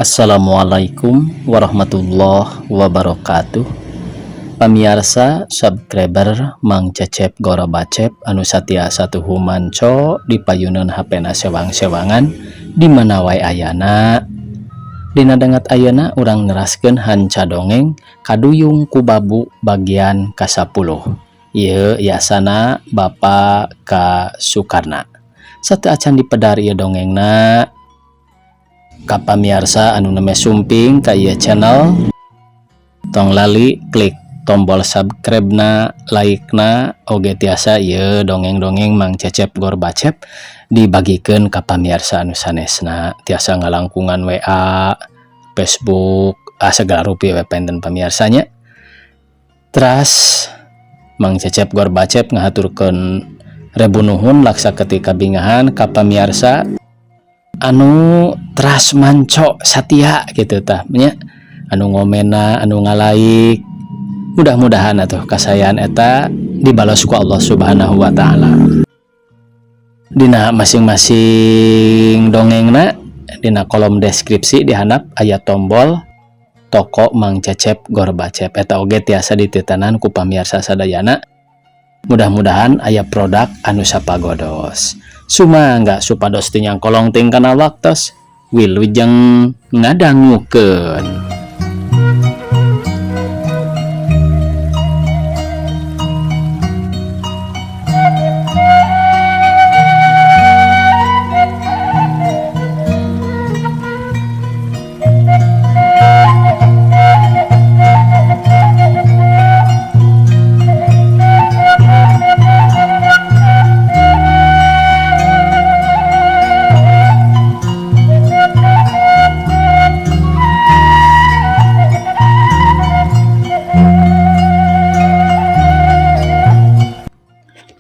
Assalamualaikum warahmatullahi wabarakatuh. Pamiarsa subscriber Mang Cecep Gorobacep anu satia satuhu manco di payunan HP na sewang-sewangan di mana wae ayana. Dina dangat ayeuna urang neraskeun hanca dongeng Kaduyung ku Babu bagian ka-10. Ieu yasana Bapak K. Sukarna. Sateuacan dipedar ieu dongengna ka pamiarsa anu nembe sumping ka ieu channel, tong lali klik tombol subscribe na, like na, oge tiasa ieu dongeng-dongeng Mang Cecep Gorbacep dibagikeun ka pamiarsa anu sanesna, tiasa ngalangkungan WA, Facebook, segala rupi we penten pamiarsanya. Teras Mang Cecep Gorbacep ngahaturkeun rebu nuhun laksa ketika bingahan ka pamiarsa anu teras manco satia gitu tah nya, anu ngomena, anu ngalaik. Mudah-mudahan atuh kasayaan eta dibalas ku Allah Subhanahu wa taala. Dina masing-masing dongengna dina kolom deskripsi dihandap aya tombol toko Mang Cecep Gorbacep, eta oge tiasa dititanan ku pamiarsa sadayana. Mudah-mudahan aya produk anu sapagodos. Sumangga supados teu nyangkolong ting kana waktos. Wilujeng ngadangukeun.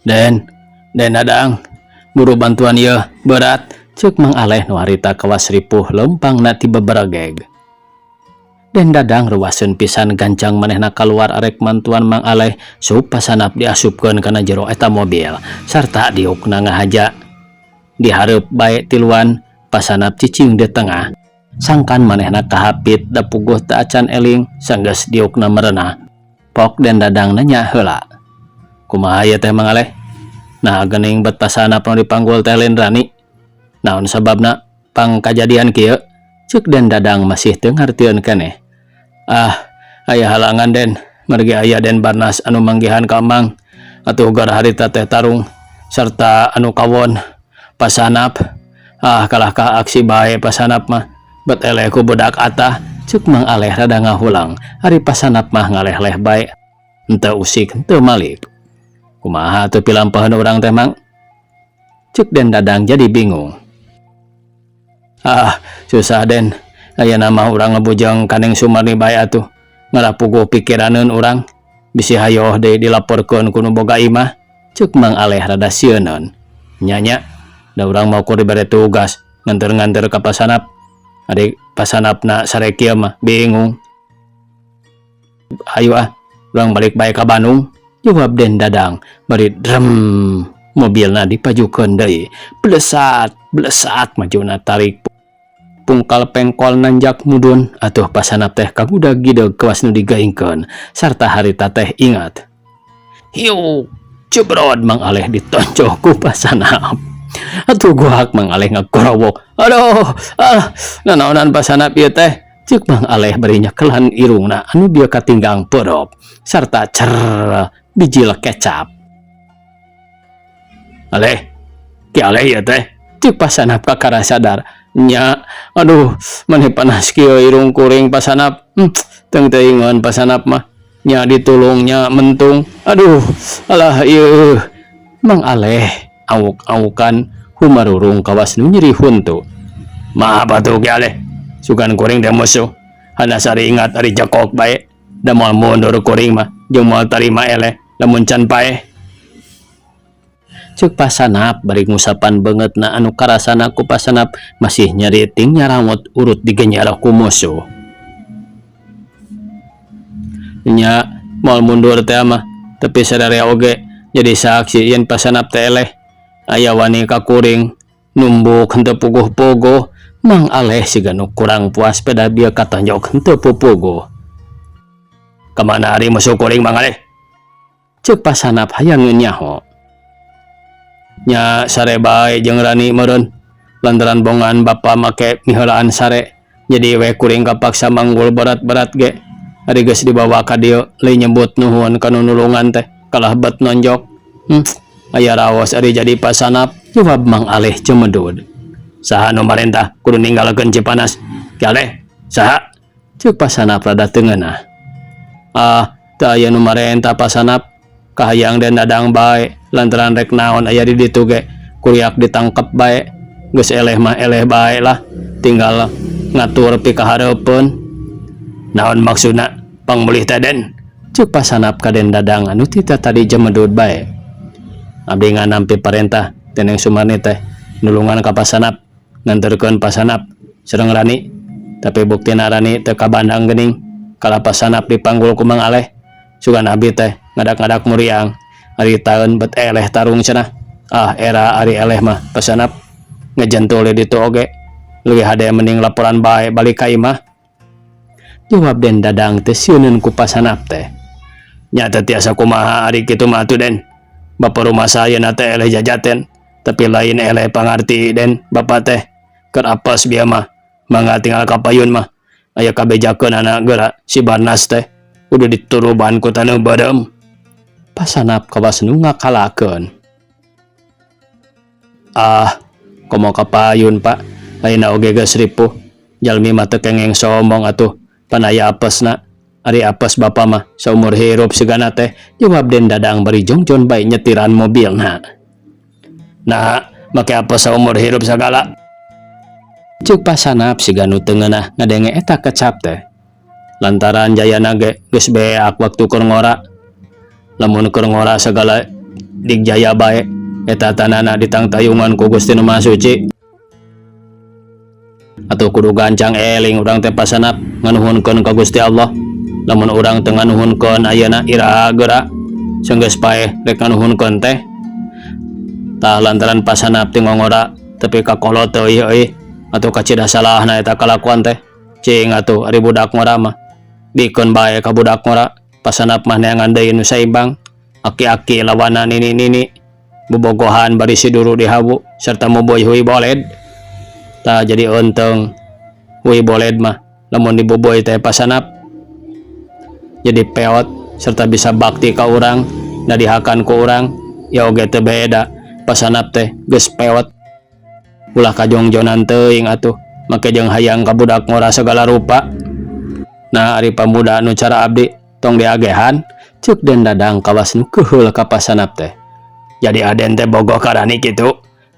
Den, Den Dadang, buru bantuan ieu berat, ceuk Mang Aleh nu harita kawas ripuh leumpangna ti beberegeg. Den Dadang ruaseun pisan gancang manehna kaluar arek mantuan Mang Aleh supasanap diasupkeun kana jero eta mobil sarta diukna ngahaja. Dihareup bae tiluan pasanap cicing di tengah. Sangkan manehna kahapit da puguh teu acan eling sanggeus diukna merenah. Pok Den Dadang nanya heula. Kumaha ieu teh Mang Aleh? Nah geuning bet pasanap nu dipanggul teh lain rani. Naon sababna pang kajadian kieu? Ceuk Den Dadang masih teu ngartieun keneh. Ah, aya halangan Den, margi aya Den Barnas anu manggihan ka Mang. Atuh gara harita teh tarung sarta anu kawon pasanap. Ah, kalah ka aksi bae pasanap mah. Bet eleh ku budak atah, ceuk Mang Aleh rada ngahulang. Ari pasanap mah ngaleh-leh bae. Henteu usik, henteu malik. Kumaha atuh pilampahan urang teh Mang? Ceuk Den Dadang jadi bingung. Ah, susah Den. Ayeuna mah urang ngebujeng ka Neng Sumarni bae atuh. Ngarapuguh pikiraneun urang. Bisi hayoh deui dilaporkeun ku nu boga imah. Ceuk Mang Aleh rada sieuneun. Nya nya, da urang mau ku dibere tugas nganter-nganter ka pasanap. Ari pasanapna sare kieu mah bingung. Ayo ah, urang balik bae ka Bandung. Jawab Den Dadang bari drem mobilna dipajukeun deui. Blesat, blesat majuna tarik pungkal pengkol nanjak mudun. Atuh pasanap teh kagudag gideg kawas nu digaingkeun sarta harita teh ingat. Hiu, jebrod Mang Aleh ditonjok ku pasanap. Atuh guhak Mang Aleh ngagorowok. Aduh, ah, nanaonan pasanap ieu teh? Ceuk Mang Aleh bari nyekelan irungna anu bieu katinggang perop sarta cer bijil kecap. Aleh, ki Aleh ieu teh? Ceuk pasanap kakara sadar. Nya, aduh, maneh panas kieu irung kuring pasanap. Teu teuingeun pasanap mah. Nya ditulung nya mentung. Aduh, alah ieu. Mang Aleh auk-aukan humarurung kawas nu nyeri huntu. Maaf atuh Ki Aleh, sugan kuring teh musuh. Hana sari ingat ari jekok bae. Da moal mundur kuring mah jeung moal tarima eleh lamun can paeh. Ceuk pasanap bari ngusapan beungeutna anu karasana ku pasanap masih nyeri ting nyarangot urut digenyar ku musuh. Nya moal mundur teh mah tapi sararea oge jadi saksi yen pasanap teh eleh. Aya wani ka kuring numbuk henteu puguh-puguh Mang Aleh siga nu kurang puas peda bieu katonjok henteu pupuguh. Kamana ari musuh kuring Mang Aleh? Ceuk Pasanap hayangeun nyaho. Nya sare bae jeung Rani meureun. Lantaran bongan bapa make miheulaan sare, jadi we kuring kapaksa manggul berat-berat ge. Ari geus dibawa ka dieu, leuy nyebut nuhun ka nu nulungan teh, kalah bet nonjok. Hmm, aya raos ari jadi Pasanap, jawab Mang Aleh cemedud. Saha nu marentah kudu ninggalkeun Cipanas? Ki Aleh, saha? Ceuk Pasanap rada teu ngeunah. Ah, teu aya nu marentah Pasanap, kahayang Den Dadang bae, lantaran rek naon aya di ditu ge, kuriak ditangkep bae. Geus eleh mah eleh bae lah, tinggal ngatur pikahareupeun. Naon maksudna pangmulih teh Den? Ceuk Pasanap ka Den Dadang anu ti tatadi jemedud bae. Abdi nganampi parentah ti Neng Sumarni teh nulungan ka Pasanap, nganterkeun Pasanap sareng Rani. Tapi buktina Rani teu kabandang geuning, kalah Pasanap dipanggul ku Mang Aleh. Sugan abdi teh ngadak-ngadak muriang, ari taeun bet eleh tarung cenah. Ah era ari eleh mah Pasanap ngejentul di ditu oge, leuwih hade mending laporan bae balik ka imah. Jawab Den Dadang teu sieuneun ku Pasanap teh. Nya teu tiasa kumaha ari kitu mah atuh Den. Bapa rumasa ayeuna teh eleh jajaten, tapi lain eleh pangarti Den bapa teh. Keur apes bieu mah, mangga tinggal ka payun mah. Aya kabejakeunana geura si Barnas teh, kudu dituruban ku taneuh beureum. Pasanap kawas nu ngakalakeun. Ah, komo ka payun Pak, lainna oge geus ripuh. Jalmi mah teu kengeng sombong atuh, pan aya apesna. Ari apes bapa mah saumur hirup sigana teh, jawab Den Dadang bari jongjon bae nyetiran mobilna. Nah, make apes saumur hirup sagala. Ceuk Pasanap siga nu teu ngeunah ngadenge eta kecap teh. Lantaran jayana ge geus beak waktu keur ngora. Lamun keur ngora sagala digjaya bae, eta tanana ditangtayungan ku Gusti Nu Maha Suci. Atuh kudu gancang eling urang teh Pasanap nganuhunkeun ka Gusti Allah. Lamun urang teu nganuhunkeun ayeuna iraha geura sanggeus paeh rek nganuhunkeun teh. Tah lantaran Pasanap teh ngongora tepi ka kolot teh euy euy atuh kacida salahna eta kalakuan teh. Cing atuh ari budak ngora mah bikeun bae ka budak ngora. Pasanap mah neangan deui nu saimbang, aki-aki lawanan nini-nini, bobogohan bari siduru dihawu serta muboy hui boled. Tah jadi eunteng hui boled mah lamun diboboy teh Pasanap jadi peot serta bisa bakti ka urang, nadihakan ku urang, ya oge teu beda Pasanap teh geus peot. Ulah kajongjonan teuing atuh, make jeung hayang ka budak ngora sagala rupa. Nah ari pamuda nu cara abdi tong diagehan, ceuk Den Dadang kawas nu keuheul ka Pasanap teh. Jadi Aden teh bogoh ka Rani kitu?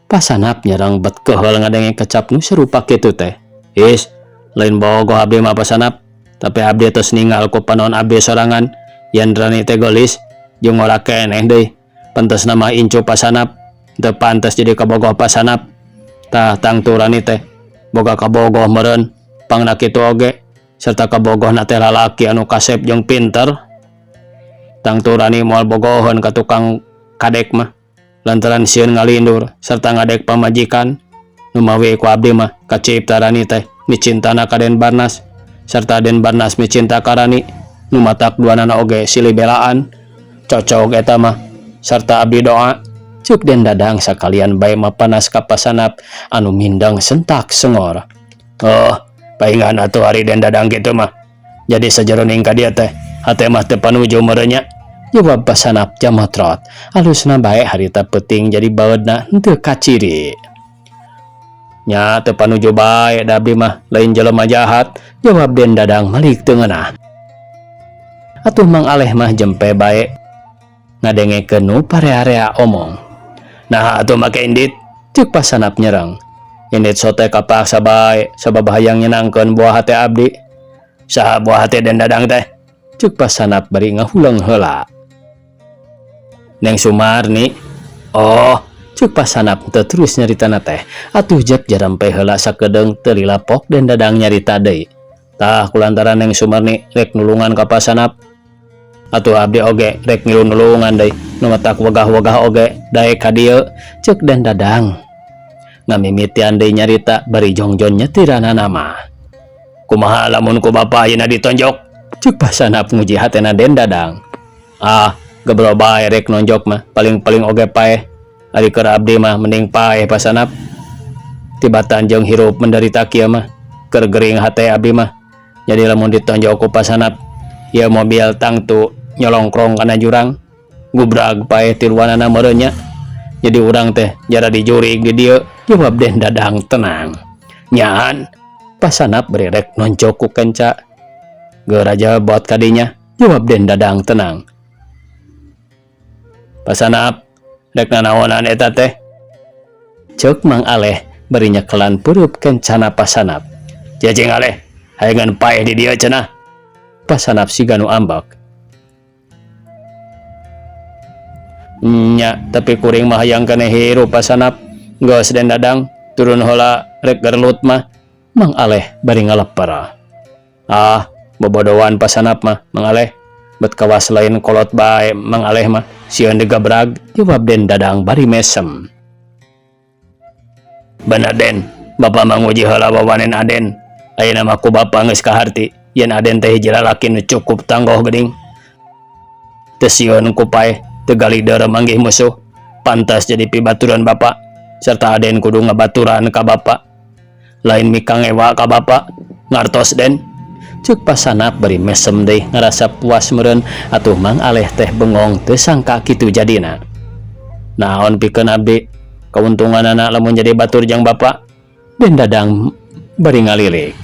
Pasanap nyerang bet keuheul ngadenge kecap nu sarupa kitu teh. Is, lain bogoh abdi mah Pasanap, tapi abdi tos ningal ku panon abdi sorangan yen Rani teh geulis jeung ngora keneh deui. Pantesna mah incu Pasanap, teu pantes jadi kabogoh Pasanap. Tah tangtu Rani teh boga kabogoh meureun, pangna kitu oge serta kabogohna teh lalaki anu kasep jeung pinter. Tangtu Rani moal bogoheun ka tukang kadek mah lantaran sieun ngalindur serta ngadek pamajikan. Nu mawi ku abdi mah kacipta Rani teh micintana ka Den Barnas serta Den Barnas micinta ka Rani, nu matak duanana oge silih belaan. Cocok eta mah serta abdi doa, ceuk Den Dadang sakalian bae mapanas ka Pasanap anu mindeng sentak sengor. Oh, paingan atuh ari Den Dadang kitu mah. Jadi sajeroning ka dieu teh hate mah teu panuju meureun nya, jawab Pasanap jamotrot. Alusna bae harita peuting jadi baeudna henteu kaciri. Nya teu panuju bae da abdi mah lain jelema jahat, jawab Den Dadang malik teu ngeunah. Atuh Mang Aleh mah jempe bae ngadengekeun nu parea-rea omong. Nah atuh make indit, ceuk Pasanap nyerang. Indit sote kapaksa bae sabab hayang nyenangkeun buah hate abdi. Saha buah hate Den Dadang teh? Ceuk Pasanap bari ngahuleng heula. Neng Sumarni. Oh, ceuk Pasanap teu terus nyaritana teh. Atuh jep jarampe heula sakedeung teu lilapok Den Dadang nyarita deui. Tah kulantaran Neng Sumarni rek nulungan ka Pasanap, atuh abdi oge rek ngilu nulungan deui, nu matak wegah-wegah oge daek ka dieu, ceuk Den Dadang. Ngamimitian deui nyarita bari jongjon nyetiranana mah. Kumaha lamun ku bapa ayeuna ditonjok? Cek Pasanap nguji hatena Den Dadang. Ah, gebro bae rek nonjok mah, paling-paling oge paeh. Ari keur abdi mah mending paeh Pasanap. Tibatan jeung hirup menderita kieu mah, keur gering hate abdi mah. Jadi lamun ditonjok ku Pasanap, ieu mobil tangtu nyolongkrong kana jurang, gubrag paeh tiluanana meureun nya. Jadi urang teh jara dijurig di dieu, jawab Den Dadang tenang. Nyaan, Pasanap bari rek nonjok ku kenca. Geura jebot kadinya, jawab Den Dadang tenang. Pasanap, rek nanaonan eta teh? Ceuk Mang Aleh bari nyekelan peurup kencana Pasanap. Cicing Aleh, hayangan paeh di dieu cenah. Pasanap siga nu ambek. Nya, tapi kuring mah hayang keneh hirup Pasanap. Geus Den Dadang, turun heula rek gerelut mah. Mang Aleh bari ngaleper. Ah, bobodoan Pasanap mah, Mang Aleh. Bet kawas lain kolot bae Mang Aleh mah, sieun digebrag, jawab Den Dadang bari mesem. Bener Den, Bapa mah nguji heula wawanen Aden. Ayeuna mah ku Bapa geus kaharti yen Aden teh hiji lalaki nu cukup tanggoh geuning. Teu sieun ku paeh, teu galider manggih musuh. Pantas jadi pibaturan Bapa, serta Aden kudu ngabaturan ka Bapa. Lain mikangewa ka Bapa, ngartos Den? Ceuk Pasanap bari mesem deui ngarasa puas meureun atuh Mang Aleh teh bengong teu sangka kitu jadina. Naon pikeun abdi kauntunganana lamun jadi batur jeung Bapa? Den Dadang bari ngalilik.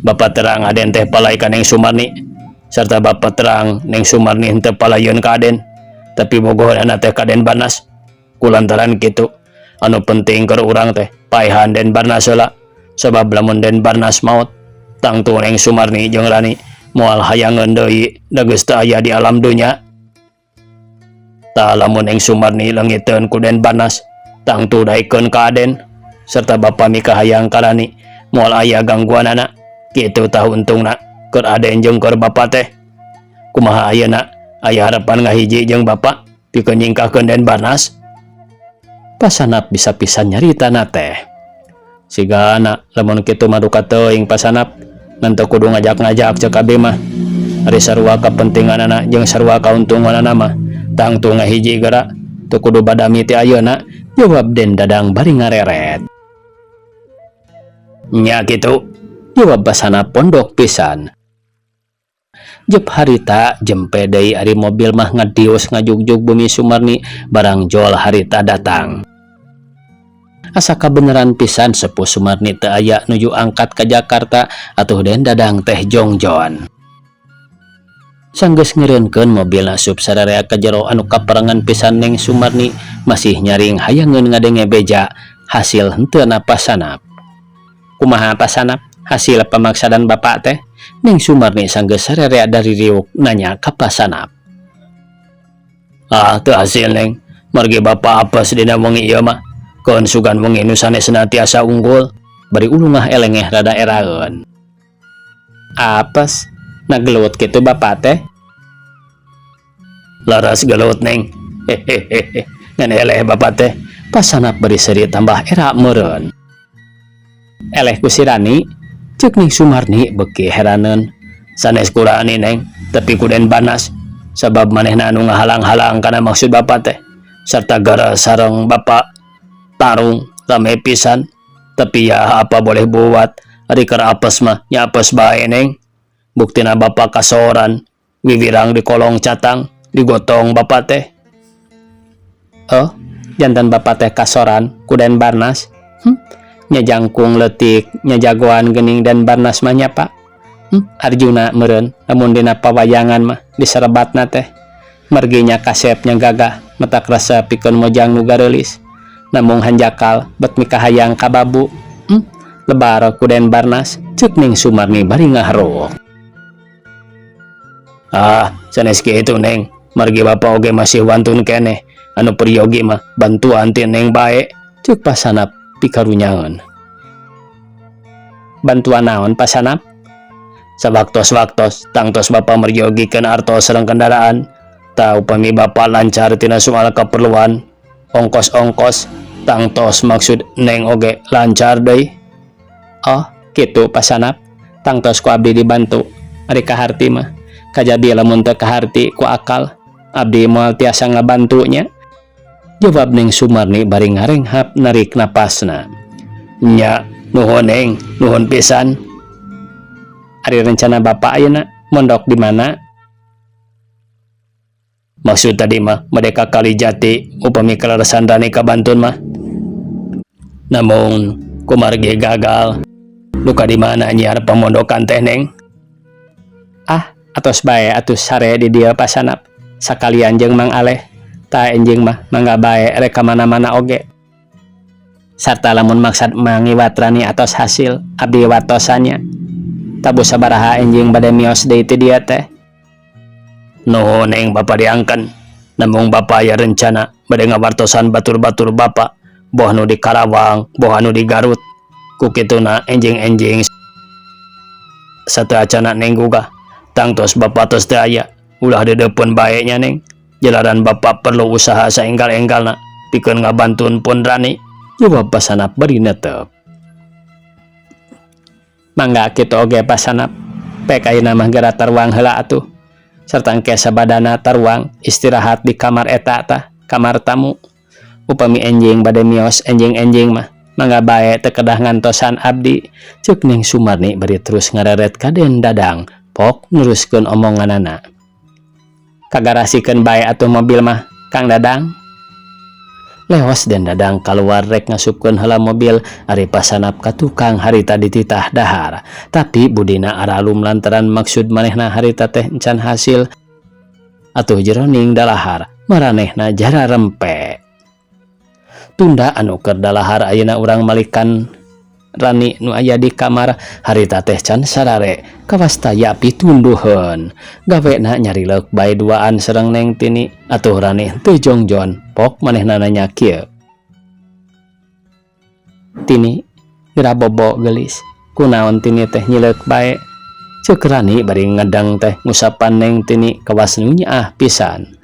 Bapa terang Aden teh palai ka Neng Sumarni, sarta Bapa terang Neng Sumarni henteu palayeun ka Aden, tapi bogoheunana teh ka Den Barnas. Kulantaran kitu, anu penting keur urang teh paehan Den Barnas heula, sabab lamun Den Barnas maot, tangtu Neng Sumarni jeung Rani moal hayangeun deui da geus teu aya di alam dunya. Tah lamun Neng Sumarni leungiteun ku Den Barnas, tangtu daekeun ka Aden, serta Bapa mikahayang ka Rani moal aya gangguanana. Kitu tah untungna keur Aden jeung keur Bapa teh. Kumaha ayeuna aya harapan ngahiji jeung Bapa pikeun nyingkahkeun Den Barnas? Pasanap bisa pisan nyaritana teh. Sigana lamun kitu mah duka teuing Pasanap, ngan teu kudu ngajak-ngajak ceuk abi mah. Ari sarua kapentinganana jeung sarua kauntunganana mah tangtu ngahiji geura, teu kudu badami ti ayeuna, jawab Den Dadang bari ngareret. Nya kitu, jawab Pasanap pondok pisan. Jep harita jempe deui ari mobil mah ngadius ngajugjug bumi Sumarni barang jol harita datang. Asa kabeneran pisan sepuh Sumarni teu aya nuju angkat ka Jakarta atuh Den Dadang teh jongjon. Sanggeus ngeureunkeun mobil asup sararea ka jero anu kaparengan pisan Neng Sumarni masih nyaring hayangeun ngadenge beja hasil henteuna Pasanap. Kumaha Pasanap hasil pamaksadan bapak teh? Neng Sumarni sanggeus sarerea dari riuk nanya ka Pasanap. Ah, teu hasil Neng, margi bapak apes dina wengi ieu mah. Keun sugan wengi nu sanesna tiasa unggul, bari ulungah elengeh rada eraeun. Apes, na gelut kitu bapak teh? Laras gelut Neng, hehehe, ngan eleh bapak teh. Pasanap bari seuri tambah era meureun. Eleh ku si Rani, ceuk Neng Sumarni beuki heraneun. Sanes ku Rani Neng, tapi ku Den Barnas, sabab manehna anu ngahalang-halang kana maksud bapak teh, sarta gara sareng bapak tarung rame pisan. Tapi ya apa boleh buat, ari keur apes mah nya apes bae Neng. Buktina bapak kasoran, wiwirang di kolong catang, digotong bapak teh. Oh, jantan bapak teh kasoran ku Den Barnas? Nya jangkung leutik nya jagoan geuning Den Barnas mah nya Pak. Arjuna meureun lamun dina pawayangan mah diserebatna teh. Margi nya kasep nya gagah matak resep pikeun mojang nu gareulis. Namung hanjakal bet mikahayang ka babu. Lebar ku Den Barnas, ceuk Neng Sumarni bari ngaharuk. Ah, sanes kitu Neng, margi bapa oge masih wantun keneh, anu peryogi mah bantuan ti Neng bae, ceuk Pasanap pikarunyaeun. Bantuan naon Pasanap? Sawaktos-waktos tangtos bapa meryogikeun artos sareng kendaraan. Tah upami bapa lancar tina soal keperluan ongkos-ongkos Tangtos maksud Neng oge lancar deui. Oh, kitu Pasanap. Tangtos ku abdi dibantu. Ari kaharti mah. Kajabi lamun teu kaharti ku akal, abdi moal tiasa ngabantu nya. Jawab Neng Sumarni bari ngarenghap narik napasna. Nya, nuhun Neng, nuhun pisan. Ari rencana Bapak ayeuna mondok di mana? Maksud tadi mah bade ka Kalijati upami kaleresan Rani kabantun mah. Namun kumargi gagal. Duka di mana nyiar pamondokan teh Neng? Ah, atos bae atuh sare di dieu Pasanap. Sakalian jeung Mang Aleh. Tah enjing mah mangga bae rek ka mana-mana oge. Sarta lamun maksad mangiwat Rani atos hasil, abdi wartosan nya. Tabuh sabaraha enjing bade mios deui ti dieu teh. Nuhun Neng bapa diangken. Namung bapa aya rencana bade ngawartosan batur-batur bapa, boh anu di Karawang, boh anu di Garut. Ku kituna enjing-enjing sateuacanna Neng gugah. Tangtos bapa tos teu aya, ulah deudeupeun bae nya Neng. Jalaran bapa perlu usaha saenggal-enggalna pikeun ngabantun pun Rani. Jawab Pasanap bari netep. Mangga kitu oge Pasanap. Pek ayeuna mah geura taruang heula atuh. Sarta engke sabadana taruang istirahat di kamar eta tah, kamar tamu. Upami enjing bade mios enjing-enjing mah mangga bae teu kedah ngantosan abdi. Ceuk Neng Sumarni bari terus ngareret ka Den Dadang pok neruskeun omonganana. Kagarasikeun bae atuh mobil mah Kang Dadang. Leos Den Dadang kaluar rek ngasupkeun heula mobil ari Pasanap ka tukang harita dititah dahar. Tapi budina aralum lantaran maksud manehna harita teh encan hasil. Atuh jeroning dalahar maranehna jara rempe. Tunda anu keur dalahar ayeuna urang malikan Rani nu aya di kamar harita teh can sarare kawasta yapi tunduheun. Gawena nyarileuk bae duaan sareng Neng Tini atuh Rani teu jongjon pok manehna nanya kieu. Tini geura bobo geulis kunaon Tini teh nyileuk bae. Ceuk Rani bari ngedeng teh ngusapan Neng Tini kawas nu nyaah pisan.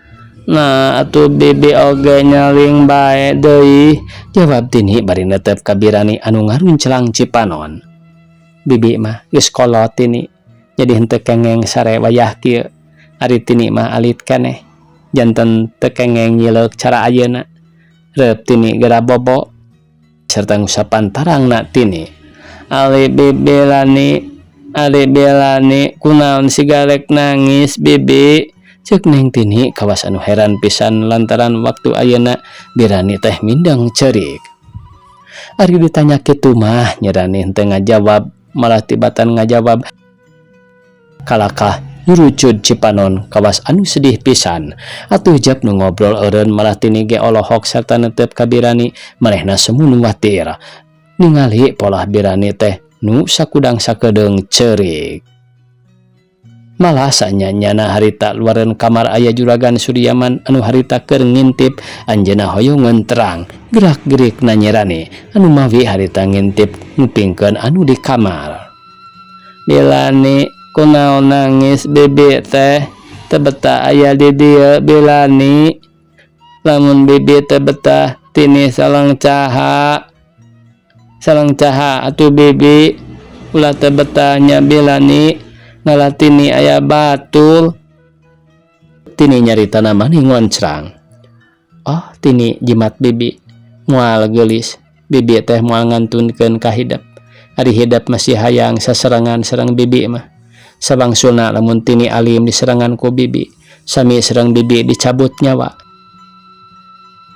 Nah atuh bibi oge nyeling bae deui, jawab Tini bari netep ka Birani anu ngarunclang cipanon. Bibi mah geus kolot Tini, jadi henteu kengeng sare wayah kieu. Ari Tini mah alit keneh, janten teu kengeng nyileuk cara ayeuna. Reup Tini geura bobo serta ngusapan tarangna Tini. Ali bibi Lani, ali Bilani, kunaon siga rek nangis bibi? Ceuk Neng Tini kawas anu heran pisan lantaran waktu ayeuna Birani teh mindeng ceurik. Ari ditanya kitu mah nya Rani henteu ngajawab malah tibatan ngajawab kalakah nyurucud cipanon kawas anu sedih pisan. Atuh jap nu ngobrol eureun malah Tini ge olohok sarta netep ka Birani manehna semun watir. Ningali polah Birani teh nu sakudang sakedeung ceurik. Malah sanya-nyana harita luareun kamar aya Juragan Suryaman anu harita keur ngintip anjeunna hoyongeun terang gerak-gerik nanya Rani anu mawi harita ngintip ngupingkeun anu di kamar. Bilani kunaon nangis bibi teh teu betah aya di dieu Bilani. Lamun bibi teu betah Tini sareng caha. Sareng caha atuh bibi ulah teu betah nya Bilani. Ngalah Tini aya batur. Tini nyaritana mani ngoncrang. Oh Tini jimat bibi moal geulis. Bibi teh moal ngantunkeun ka hidep. Ari hidep masih hayang sasarengan sareng bibi mah. Sabangsulna lamun Tini alim diserangan ku bibi, sami sareng bibi dicabut nyawa.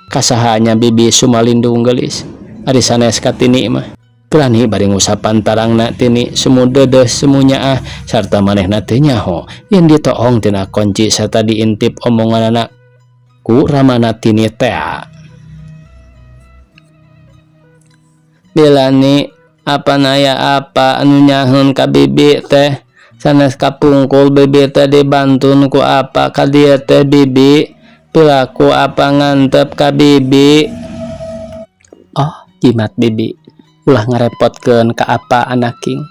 Kasaha nya bibi sumalindung geulis. Ari sanes ka Tini mah. Berani bari ngusapan tarangna Tini semu deudeuh semu nyaah sarta manehna teu nyaho yen ditoong tina kunci sarta diintip omonganana ku ramana Tini tea. Bilani apan aya apa anu nyaheun ka bibi teh sanes kapungkul bibi teh dibantun ku apa ka dieu teh bibi pilaku apa ngantep ka bibi. Oh jimat bibi ulah ngarepotkeun ka apa anaking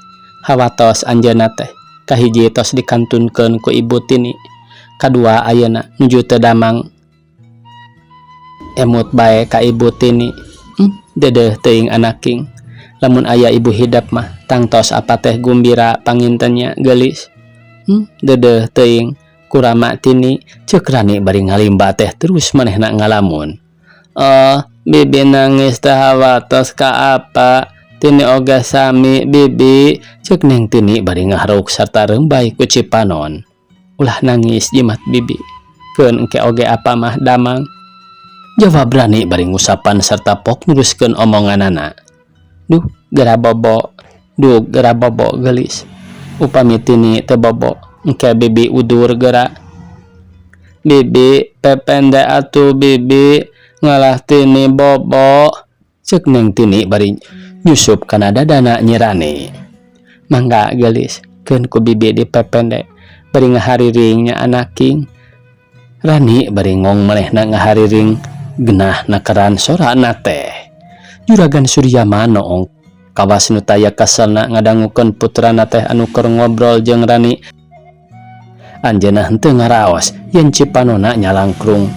hawatos anjeunna teh kahiji tos dikantunkeun ku ibu Tini kadua ayeuna nuju teu damang emut bae ka ibu Tini. Deudeuh teuing anaking. Lamun aya ibu hidep mah tangtos apa teh gumbira panginten nya geulis. Deudeuh teuing ku Rama Tini ceuk Rani bari ngalimba teh terus manehna ngalamun. Oh, bibi nangis teh hawatos ka apa? Tini oge sami bibi ceuk Neng Tini bari ngaharuk sarta rembay ku cipanon. Ulah nangis jimat bibi. Keun engke oge apa mah damang. Jawab Rani bari ngusapan sarta pok neruskeun omonganana. Duh, gera bobo. Duh, gera bobo geulis. Upami Tini teu bobo, engke bibi udur gera. Bibi, pepende atuh bibi, ngalah Tini bobo. Ceuk Neng Tini bari nyusup kana dadana Nyi Rani. Mangga geulis, keun ku bibi dipepende. Bari ngahariring nya anaking. Rani bari ngong manehna ngahariring genah nakeran sorana teh. Juragan Suryaman noong kawas nu taya keselna ngadangukeun putrana teh anu keur ngobrol jeung Rani. Anjeunna henteu ngaraos yen cipanona nyalangkrung.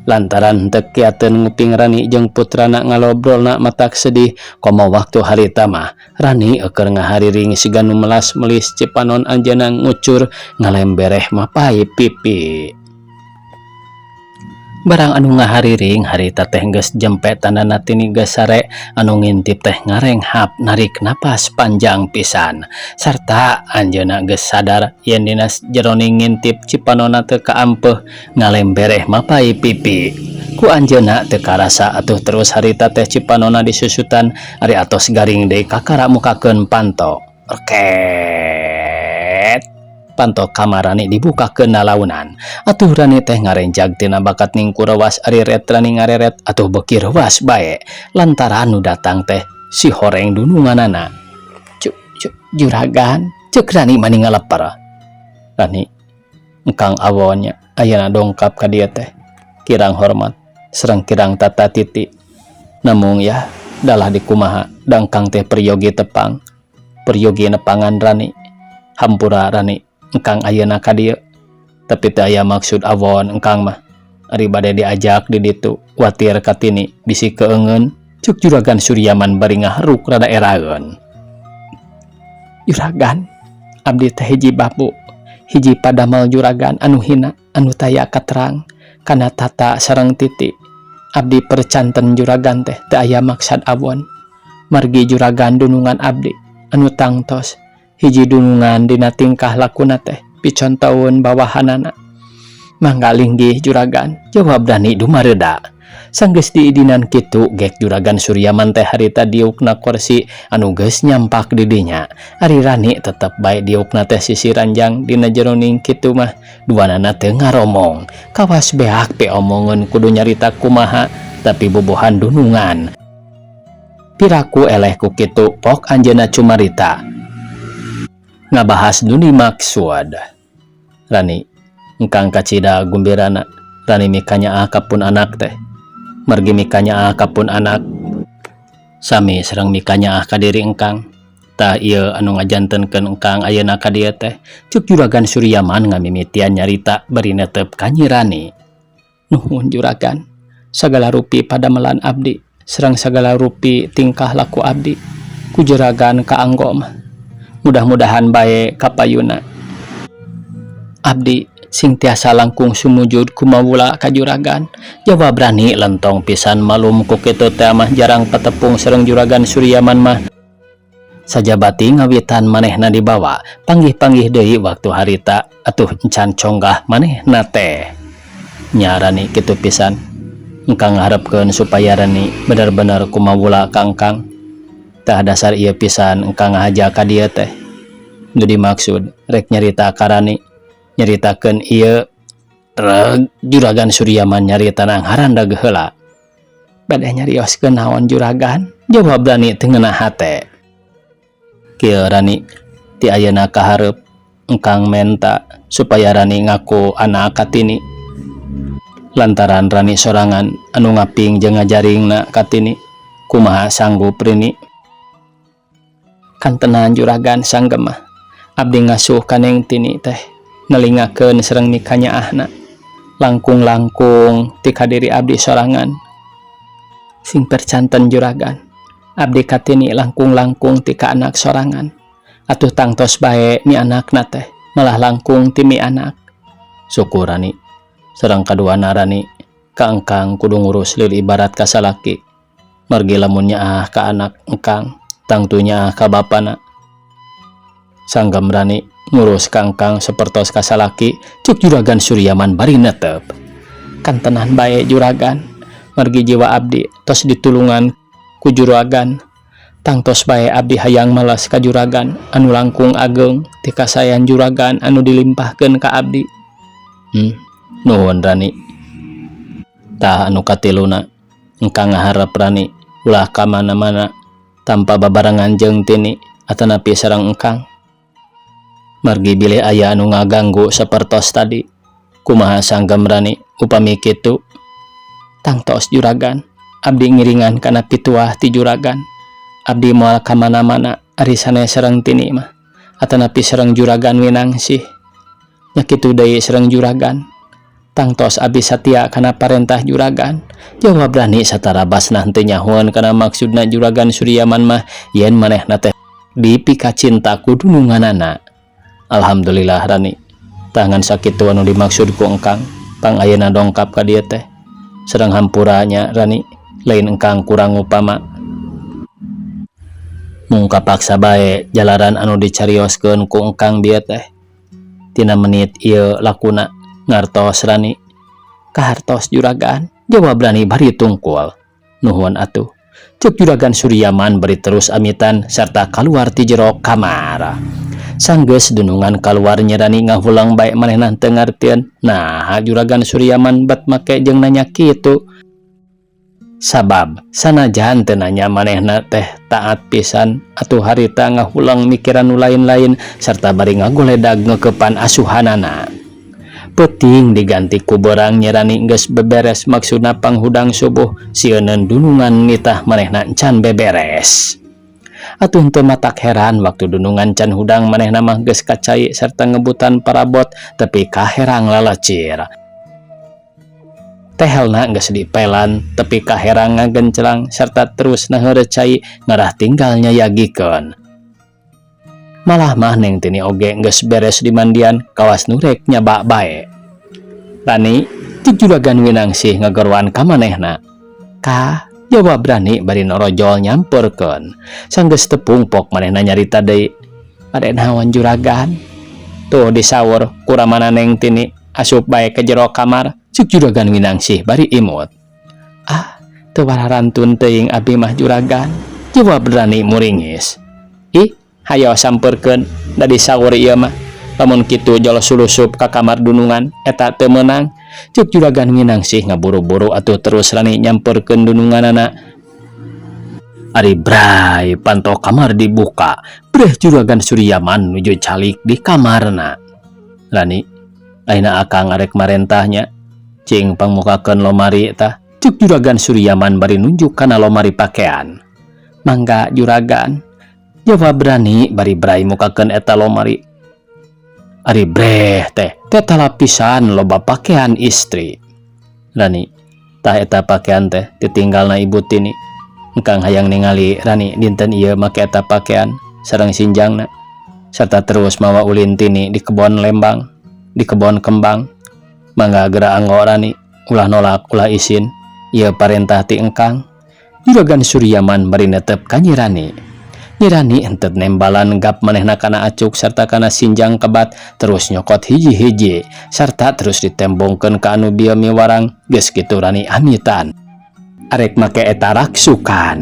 Lantaran henteu kiateun nguping Rani jeung putrana ngalobrolna matak sedih komo waktu harita mah Rani eueur ngahariring siga nu melas-melis cipanon anjeunna ngucur ngalembereh mapay pipi. Barang anu ngahariring harita teh geus jempe tandana Tini geus sare anu ngintip teh ngarenghap narik napas panjang pisan sarta anjeunna geus sadar yen dina jeroning ngintip cipanona teu kaampeuh ngalembereh mapay pipi. Ku anjeunna teu karasa atuh terus harita teh cipanona disusutan ari atos garing deui kakara mukakeun panto. Reket. Panto kamar Rani dibukakeun nalaunan. Atuh Rani teh ngarenjag tina bakat ningku rewas ari ret Rani ngareret atuh beuki rewas bae lantaran nu datang teh si horeng dununganana. Juragan ceuk Rani mani ngaleper. Rani engkang awon nya ayeuna dongkap ka dieu teh kirang hormat sareng kirang tata titi. Namung yah dalah dikumaha dangkang teh peryogi tepang peryogi nepangan Rani hampura Rani engkang ayeuna ka dieu tapi teu aya maksud awon engkang mah ari bade diajak di ditu watir ka Tini bisi keungeun ceuk Juragan Suryaman bari ngaharuk rada eraeun. Juragan abdi teh hiji babu hiji padamel juragan anu hina anu taya katerang kana tata sareng titi abdi percanten juragan teh teu aya maksad awon margi juragan dunungan abdi anu tangtos hiji dunungan dina tingkah lakuna teh picontoeun bawahanana. Mangga linggih juragan jawab Rani dumareuda. Sanggeus diidinan kitu gek Juragan Suryaman teh harita diukna kursi anu geus nyampak di dinya. Ari Rani tetep bae diukna teh sisi ranjang dina jeroning kitu mah duanana teu ngaromong. Kawas beak piomongeun kudu nyarita kumaha tapi bobohan dunungan. Piraku eleh ku kitu pok anjeunna cumarita. Ngabahas nu dimaksud. Rani engkang kacida gumbirana Rani mikanyaah ka pun anak teh. Margi mikanyaah ka pun anak sami sareng mikanyaah ka diri engkang. Tah ieu anu ngajantenkeun engkang ayeuna ka dieu teh ceuk Juragan Suryaman ngamimitian nyarita bari netep ka Nyi Rani. Nuhun juragan sagala rupi padamelan abdi sareng sagala rupi tingkah laku abdi ku juragan kaanggo mah. Mudah-mudahan bae kapayuna. Abdi sing tiasa langkung sumujud kumawula ka juragan. Jawab Rani lentong pisan malum ku kitu teh mah jarang patepung sareng Juragan Suryaman mah. Sajabati ngawitan manehna dibawa panggih-panggih deui waktu harita atuh encan conggah manehna teh. Nya Rani kitu pisan. Engkang ngaharepkeun supaya Rani bener-bener kumawula ka engkang. Tah dasar ieu pisan engkang ngahaja ka dieu teh. Nu dimaksud rek nyarita ka Rani nyaritakeun ieu reg Juragan Suryaman nyarita ngarandag heula. Bade nyarioskeun naon juragan? Jawab Rani teu ngeunah hate. Kieu Rani ti ayeuna ka hareup engkang menta supaya Rani ngaku anak ka Tini. Lantaran Rani sorangan anu ngaping jeung ngajaringna ka Tini kumaha sanggup Rini. Kantenan juragan sanggemah abdi ngasuh ka Neng Tini teh nelingakeun sareng mikanyaahna langkung-langkung ti ka diri abdi sorangan. Sing percanten juragan, abdi ka Tini langkung-langkung ti ka anak sorangan. Atuh tangtos bae mianakna teh, malah langkung ti mianak. Syukur Rani. Sareng kaduana Rani, ka engkang kudu ngurus lil ibarat ka salaki. Margi lamun nyaah ka anak engkang, tangtu nyaah ka bapana. Sanggem Rani ngurus ka engkang sapertos ka salaki, cuk Juragan Suryaman bari netep. Kantenan bae juragan, margi jiwa abdi tos ditulungan ku juragan. Tangtos bae abdi hayang males ka juragan anu langkung ageng ti kasaean juragan anu dilimpahkeun ka abdi. Nuhun Rani. Tah anu katiluna, engkang ngaharep Rani ulah ka mana-mana tanpa babarengan jeung Tini atanapi sareng engkang. Margi bilih aya anu ngaganggu sapertos tadi. Kumaha sanggem Rani upami kitu? Tangtos juragan, abdi ngiringan kana pituah ti juragan. Abdi moal ka mana-mana ari sanes sareng Tini mah atanapi sareng juragan Winangsih. Nya kitu deui sareng juragan. Tangtos abdi satia kana parentah juragan. Jawab Rani satarabasna henteu nyahoeun kana maksudna juragan Suryaman mah yen manehna teh dipikacinta ku dununganana. Alhamdulillah Rani. Tah ngan sakitu anu dimaksud ku engkang, pang ayeuna dongkap ka dieu teh. Sareng hampura nya Rani, lain engkang kurang upama. Mung kapaksa bae jalaran anu dicarioskeun ku engkang bieu teh. Tina menit ieu lakuna ngartos Rani. Kahartos juragan, jawab Rani bari tungkul. Nuhun atuh. Cek Juragan Suryaman bari terus amitan sarta kaluar ti jero kamar. Sanggeus dunungan kaluar Nyi Rani ngahulang bae manehna teu ngartieun naha Juragan Suryaman bet make jeung nanya kitu. Sabab sanajan teu nanya manehna teh taat pisan atuh harita ngahulang mikiran nu lain-lain sarta bari ngagoledag ngeukepan asuhanana. Peuting diganti ku beurang Nyi Rani geus beberes maksudna panghudang subuh sieuneun dunungan nitah manehna encan beberes. Atuh henteu matak heran waktu dunungan can hudang manehna mah geus ka cai sarta ngebutan parabot tepi ka herang lalecir. Tehelna geus dipelan tepi ka herang ngagencelang sarta terus naheureuh cai ngarah tinggal nyayagikeun. Malah mah Neng Tini oge geus beres dimandian kawas nu rek nyaba bae. Rani, cek Juragan Winangsih ngageroan ka manehna. Ka, jawab Rani bari norojol nyamperkeun. Sanggeus tepung pok manehna nyarita deui. Bade naon juragan? Tuh disaur ku ramana Neng Tini asup bae ke jero kamar, cek Juragan Winangsih bari imut. Ah, teu wararantun teuing abi mah juragan, jawab Rani muringis. Ih, hayo samperkeun da disaur ieu mah. Lamun kitu jol sulusup ka kamar dunungan eta teu meunang, cek Juragan Winangsih ngaburu-buru atuh terus Rani nyamperkeun dununganana. Ari bray panto kamar dibuka, breh Juragan Suryaman nuju calik di kamarna. Rani, ayeuna akang arek marentahnya, cing pangmukakeun lomari tah, cek Juragan Suryaman bari nunjuk kana lomari pakaian. Mangga juragan, jawab Rani bari bray mukakeun eta lomari. Ari breh teh, tetala pisan loba pakaian istri. Rani, tah eta pakaian teh ditinggalna ibu Tini. Engkang hayang ningali Rani dinten ieu make eta pakaian sareng sinjangna. Serta terus mawa ulin Tini di kebon Lembang, di kebon kembang. Mangga geura anggo Rani, ulah nolak ulah isin. Ieu parentah ti engkang. Juragan Suryaman bari netep ka Nyi Rani. Nyi Rani henteu nembalan gap manehna kana acuk sarta kana sinjang kebat terus nyokot hiji-hiji sarta terus ditembongkeun ka anu bieu miwarang geus kitu Rani amitan. Arek make eta raksukan.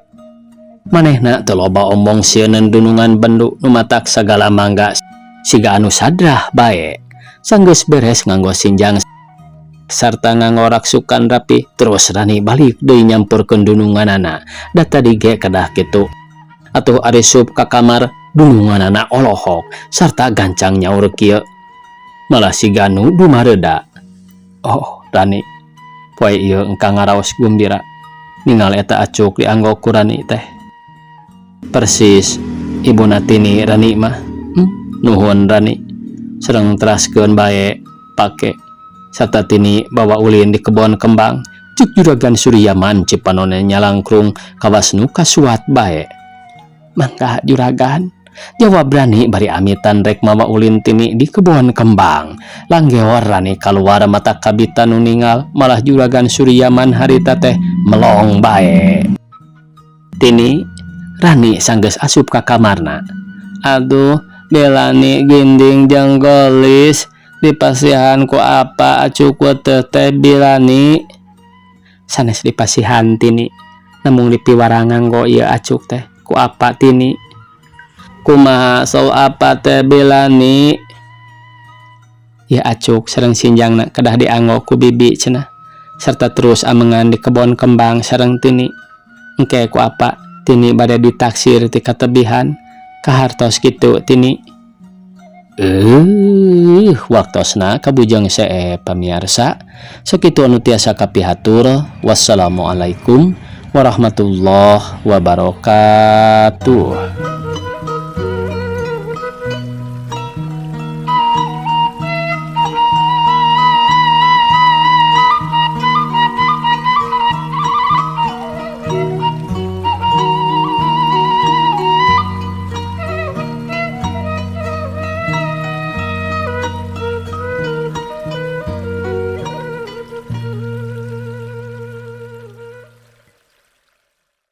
Manehna teu loba omong sieuneun dunungan bendu nu matak sagala mangga siga anu sadrah bae. Sanggeus beres nganggo sinjang sarta nganggo raksukan rapi terus Rani balik deui nyampurkeun dununganana. Da tadi ge kedah kitu. Atuh ari sup ka kamar dununganana olohok sarta gancang nyaur kieu. Malah siga nu dumareuda. Oh, Rani, poe ieu engkang ngaraos gumbira ningal eta acuk dianggo ku Rani teh. Persis ibuna Tini Rani mah. Nuhun Rani. Sareng teraskeun bae pake sarta Tini bawa ulin di kebon kembang. Cek Juragan Suryaman cipanone nyalangkrung kawas nu kasuat bae. Mangga, Juragan, jawab Rani bari amitan rek mawa ulin Tini di kebon kembang. Langgeor Rani kaluar mata kabita nu ningal, malah Juragan Suryaman harita teh melong bae. Tini, Rani sanggeus asup ka kamarna. Aduh, Belani ginding jeung gelis dipasihan ku apa acuk teh teh, Bilani? Sanes dipasihan, Tini, namung dipiwarang nganggo ieu acuk teh ku apa, Tini. Kumaha so apa teh, Bilani? Ya, acuk sareng sinjangna kedah dianggo ku bibi cenah serta terus amengan di kebon kembang sareng Tini. Engke ku apa Tini bade ditaksir ti katebihan kahartos kitu, Tini. Waktosna kabujang seep, pamiarsa. Sakitu anu tiasa kapihatur. Wassalamualaikum warahmatullahi wabarakatuh.